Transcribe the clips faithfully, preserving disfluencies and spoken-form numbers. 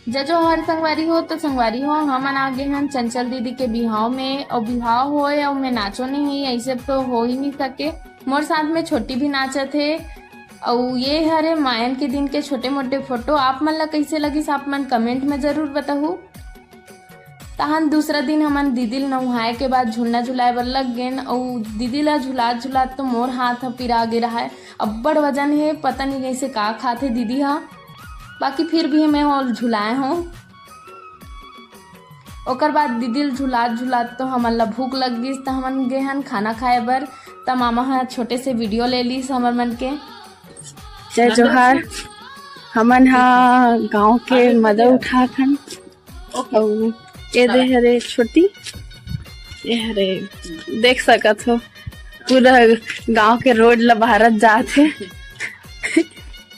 जय जोहार संगवारी हो। तो संगवारी हो, हमन आ गे हन चंचल दीदी के बिहाव में। अउ बिहाव होए अउ मैं नाचो नहीं, ऐसे तो हो ही नहीं सके। मोर साथ में छोटी भी नाचत हे। अउ ये हरे मायन के दिन के छोटे मोटे फोटो। आप मन ला कैसे लगिस, आप मन कमेंट में जरूर बताहू। तहन दूसरा दिन हमन दीदी ल नहाए के बाद झुलना झुलाए बर लग गेन। अउ दीदी ला झुलात झुलात तो मोर हाथ ह पिरा गे रहाय। अब्बड़ वजन हे, पता नहीं कैसे का खाथे दीदी ह, बाकी फिर भी मैं ओल झुलाए हों। ओकर बाद दीदी ल झुलात झुलात तो हमन ला भूख लग गिस, त हमन गे हन खाना खाए बर। त मामा ह छोटे से वीडियो ले लीस हमर मन के। जय जोहार। हमन ह गांव के मजा उठात हन। अउ ये दे हरे छोटी, ये हरे, देख सकत हो पूरा गांव के रोड ला भारत जात हे।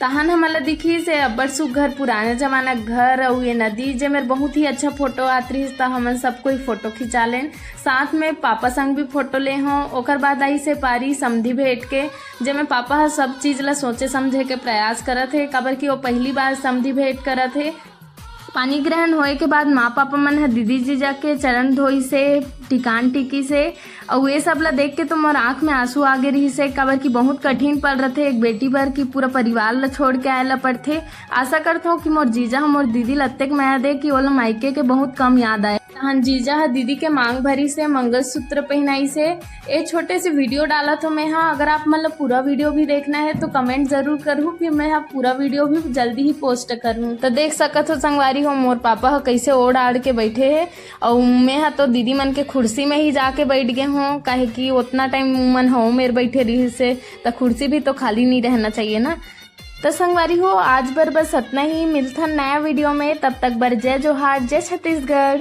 तहन हमन ला दिखिस हे अब्बड़ सुग्घर पुराने जमाना के घर अउ ये नदी, जेमेर बहुत ही अच्छा फोटो आत रिहिस, त हमन सब कोई फोटो खिंचा लेन। साथ में पापा संग भी फोटो ले हों। ओकर बाद आइस हे पारी समधी भेंट के, जेमे पापा ह सब चीज ला सोचे समझे के प्रयास करत हे, काबर कि वो पहली बार समधी भेंट करत हे। पानी ग्रहण होए के बाद माँ पापा मन ह दीदी जीजा के चरण धोइस हे, टिकान टिकिस हे। अउ ये सब ला देख के तो मोर आँख में आंसू आ गे रिहिस हे, काबर कि बहुत कठिन पल रथे एक बेटी बर कि पूरा परिवार ला छोड़ के आए ला पड़थे। आशा करथों कि मोर जीजा ह मोर दीदी ला अतेक मया दे कि ओला मायके के बहुत कम याद आए। तहन जीजा ह दीदी के मांग भरिस हे, मंगलसूत्र पहनाइस हे। ए छोटे से वीडियो डालत हो मैं हा। अगर आप मन ला पूरा वीडियो भी देखना है तो कमेंट जरूर करहू, फिर मैं हा पूरा वीडियो भी जल्दी ही पोस्ट करहूँ। तो देख सकत हो संगवारी हो, मोर पापा ह कैसे ओढ़ आड़ के बैठे हे, अउ मैं हा तो दीदी मन के कुर्सी में ही जाके बैठ गे हों, काहे कि उतना टाइम मन हो मेर बैठे रहिस हे, त कुर्सी भी तो खाली नहीं रहना चाहिए ना। तो संगवारी हो, आज बर बस इतना ही। मिलथन नया वीडियो में, तब तक बर जय जोहार, जय छत्तीसगढ़।